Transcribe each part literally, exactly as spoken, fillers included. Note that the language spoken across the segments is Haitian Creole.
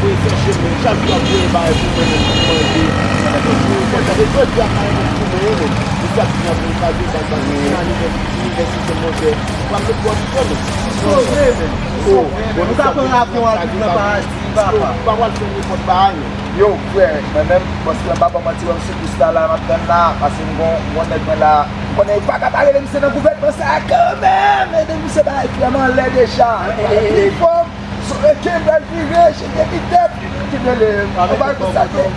voye chèche mwen, chak jou w ap voye bagay pou mwen menm pou manje. Mwen te toujou kontan. E jodi a, m pa renmen foumen yo menm. Misye ap di m ap vin kraze bal, bal, vin anivèsite, monchè. W ap met bò di kò menm. Sove menm. Sove menm. Ou ka pran avyon al viv nan paradi, papa. Ou pa pral fè nenpòt bagay menm. Yo, frè, mwen menm, paske m pa ba w manti, wè m sou pis la, la, m ap tann la, paske m gon, gon nèg mwen la, m konnen yo pa ka pa rele misye nan gouvènman sa a kanmenm, e de misye bagay frèman lè deja, e, e, e, fòm, so, e, ke bèl vire, cheke pi tèt, ki rele, ou pa konsa ke,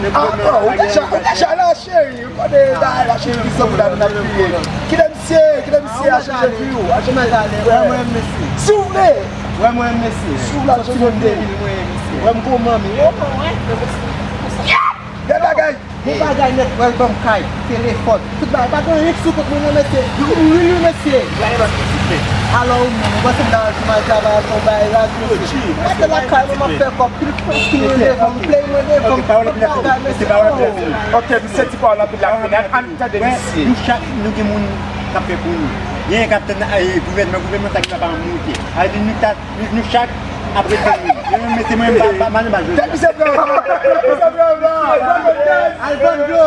ah, oh, ou deja, ou deja la, cheri, ou konnen bagay la, cheri, ki sòt la, nou ap kriye. Kite misye, kite misye, a chanje vi w, a chanje vi w, frè. Si w vle, Wè mwen mesye. Sou la soti moun de vil mwen mesye. Wè m gwo manmi. Yo non wè. Gade bagay. Bon bagay nèt wè l ban m kay, telefòn. Tout bagay pa gen anyen ki sou kont mwen non mesye. Wi wi wi mesye. Alò ou menm ou panse m ta al chomaj la pa al fè yon bagay la mesye. Mwen te lakay mwen m ap fè kòb pil fòs ki mwen devan m play mwen devan m tout bagay mesye. Ok misye di pawòl anpil la fini an. Tande misye. Nou chak nou gen moun k ap fè pou nou. Genyen k ap tann eh, gouvènman, gouvènman sa ki pa pa moute. A di nou ta, nou, nou chak ap ret tann nou. Yo menm mesye mwen m pa, pa, pa, pa jodi. Tèt misye pran. Tèt misye pran. Al vann dlo.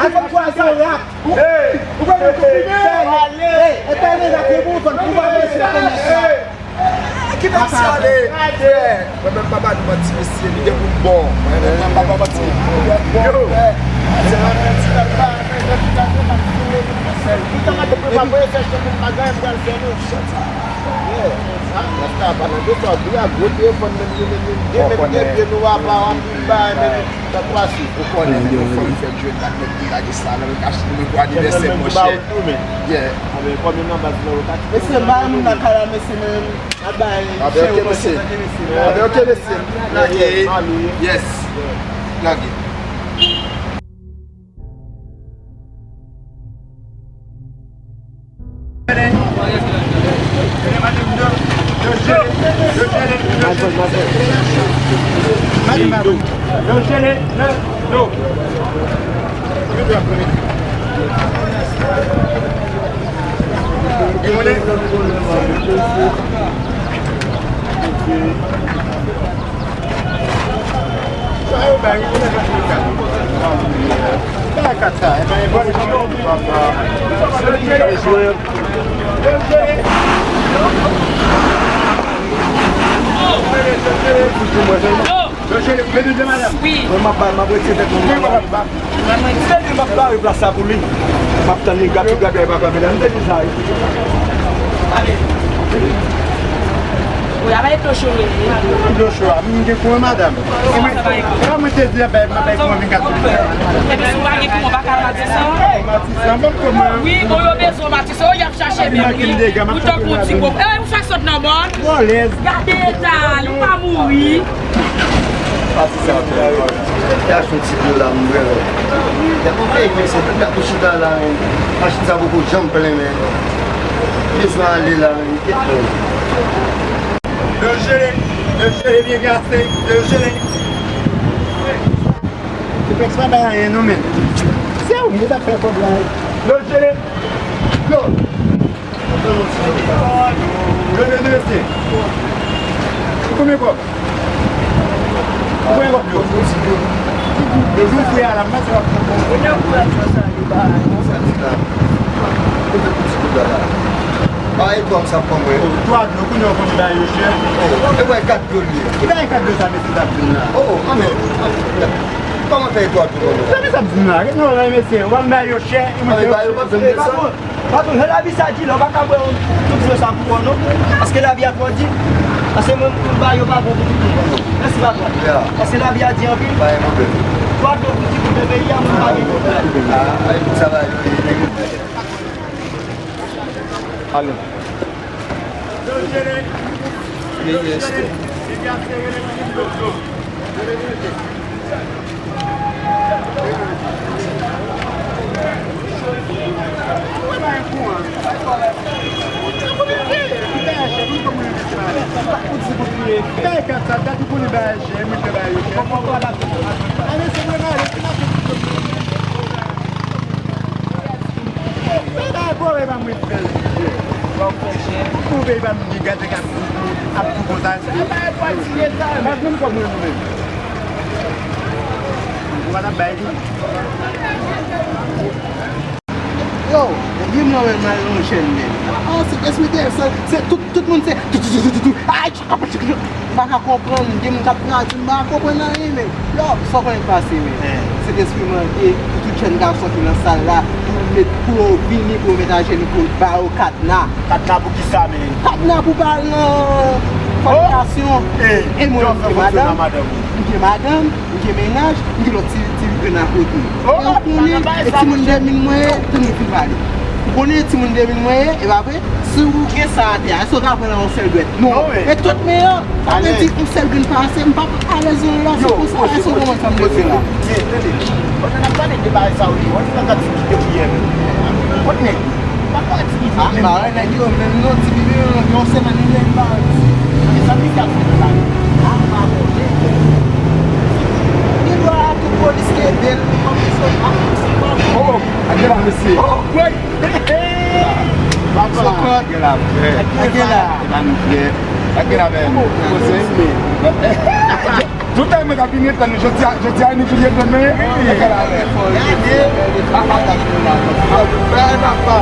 Al vann pwason rak. Ou konn nou konfime. E pale la ke pou vann pou vann mesye konn sa. Kite misye ale. Frè, mwen menm pa ba nou manti mesye, li gen pou m bon. Mwen menm pa ba manti. Yo. Frè, se pa manti nan pa. Ou konnen. Ou konnen. Ou konnen. Mesye, bay moun nan kay la, mesye, men. Abe, ok, mesye. Abe, ok, mesye. Lage. Yes. Lage. Yo jele, yo jele, yo jele. Yo jele, yo jele. Wi. Mwen, m ap ba, m ap retire tèt mwen. M te di m ap bare plas la pou li. M ap tann li, gad, gad, gad, gad, gad, m te di sa, wi. Wi, a bay dlo cho, wi. Dlo cho a, m gen kouran, madanm. Kòman sa va, Ego? Kòman te di, bay, bay kouran, vin gad. Epi si w pa gen kouran, w pa ka Matisan? Matisan, bon, kòman? Wi, bon, yo bezwen Matisan, yo y ap chache menm, wi. Ou tankou yon ti kòb. E, ou fè sòt nan mòn. Gade eta l, ou pa mouri. Pati sa fè. Y a yon ti dlo la, m bwè. Y a yon vye mesye, tout gate chita la, men. Machin sa poko janm plen, men. Bezwen ale la, men. Kèt, men. Dlo jele, dlo jele byen glase, dlo jele. Tipèks pa bay anyen non, men. Se ou ki t ap fè kòb la. Dlo jele. Dlo. Dlo, dlo, dlo, mesye. Ou konbyen kòb? Ou konbyen kòb dlo? Dlo, dlo, frè a la, m pa se w ap pran. Kote pou ti kout la la? Pa etwa m sa pran mwen. Twa dlo, kounye a w konn bay yo chè. E mwen kat dlo li ye. Ki bagay kat dlo sa, mesye, t ap di m la? Oh, oh, anmè, anmè. Kòman fè etwa dlo konn? Sa mesye ap di m la? Ret nan rèy, mesye. W ap bay yo chè, e mwen. Anmè, ba yo pa vin de sa. Patwon, jan lavi sa di la, ou pa ka bwè yon tout dlo sa pou ou non. Paske lavi a twò di. Paske mwen, mwen ba yo pa bon pou tout moun non. Mèsi, patwon. Paske lavi a di anpil. Pa gen pwoblèm. Twa dlo pou ti moun de peyi a, moun pa gen pwoblèm. Ah, ay, sa va, yo, yo, yo. Alo. Ye, yes. Sa pa e pwoblèm pa mwen fè l. Twouve pa m gen gade k ap ap tou konsa. Pas menm kòb mwen nou menm. Ou pa t ap bay li. Yo, epi m nan men mal nan chèn men. Ah, se, se, se tout, tout moun se tou, tou, tou, tou, tou, tou. Ay, m pa ka konprann, gen moun k ap tradui, m pa ka konprann anyen, men. Yo, sa w konnen k pase, men. Sentespri mande pou tout jèn gason ki nan sal la, pou l met, pou yo vini, pou yo met ajenou, pou l ba yo kadna. Kadna pou kisa, men? Kadna pou pa al nan fònikasyon. E mwen, m gen madanm, m gen madanm, m gen mennaj, m gen lòt ti, ti grenn akote. E ou konnen, e timoun de mil mwen ye, tann nou fin pale. Ou konnen e timoun de mil mwen ye, e pa vre? Si w gen sa atè a, èske w ka pran nan yon sèl dwèt? Non. E tout men an, sa vle di yon sèl grenn pase, m p ap alèz nan la, se konsa, èske w konprann sa m vle di la? Tande, pandan n ap pale de bagay sa yo, ou di nan kat figi de priyè, men. Kot nèg? Pa pati. Ah, m pa wè nèg yo, menm non, ti bibi, yon semèn, yon semèn, m pa wè. E sa misye ap fè nan la? Ah, m pa konnen. Gen dwa tout polis kenbe l, pou konn misye ap fè sa. Oh, oh, gade la, mesye. Oh, oh, woy. Papa. Sokòt. Gade la, frè. Gade la. E pa nou, frè. Gade la, men. Poze. Lontan mwen t ap vin ret tann nou, jodi a, jodi a nou vin ret tann nou, wi. Gade la, men. Gade. Papa, papa. Papa, papa.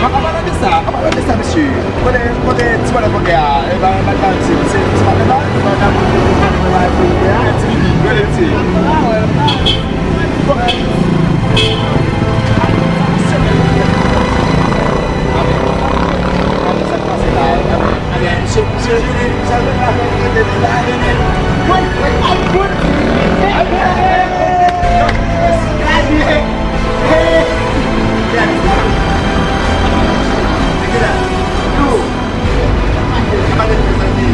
Papa, papa. Sa, apa lè sa, mesye? Kote, kote ti bòlè kote a? E ba, ba, ba, ti, ti, ti bòlè la, ba, ba, ba, ti, ti, ti. Sa k pase la? Gade, misye, misye jene, sa l fè la, fè l rete la, jene. Woy, woy, ay, woy. Ay, woy. Gade. Gade. Gade la. Yo. Gade, mezanmi.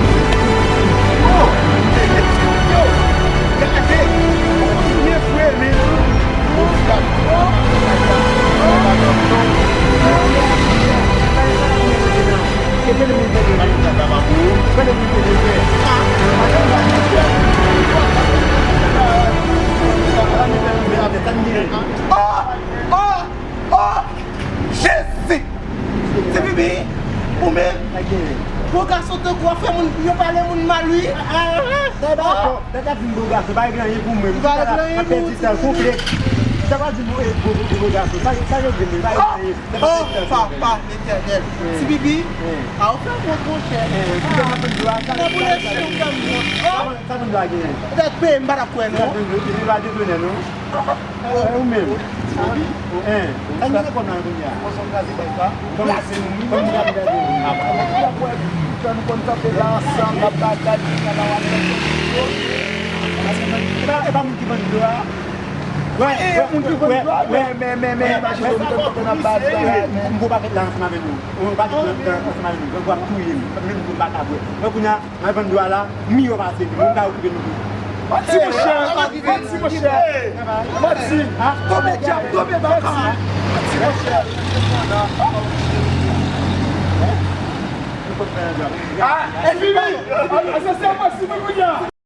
Oh. Yo. W ap fè moun, yo pale moun mal, wi. Sa e pa rapò. Sa ta di m gwo gason, pa regle anyen pou mwen. Li pa regle anyen pou ou. M ap pèdi tan konplè. Sa pa di m gwo, gwo, gwo gason. Sa, sa yo di m, li pa regle anyen. Oh, papa Letènèl. Ti Bibi, a ou fè wont, monchè. Nan boule chen ou fè m wont. Oh! Sa moun la genyen. Petèt peye m pa t ap kwè non. Sa moun la genyen, li pa detounen non. Ou menm. Hein. Sa nou te konn nan kounye a. Kòman, kòman nou gade? Tan nou konn kanpe la ansanm, n ap batay, kounye a la w ap fè kòm yo. E pa, e pa moun ki vann dlo a. Wè, wè, moun ki vann dlo a, wè, men, men, men, imajine w, nou konn kanpe n ap batay. M gon pakèt la ansanm avè nou. M gon pakèt la ansanm avè nou. Grangou ap touye m. Menm dlo m pa ka bwè. Mwen kounye a, mwen vann dlo a la, m miyò pase nou. Mwen ka okipe nou tou. Ti monchè, ti monchè. Manti. Tonbe dyab, tonbe baka. Ti monchè. Ah, e fini. Asosye mwen si mwen kounye a.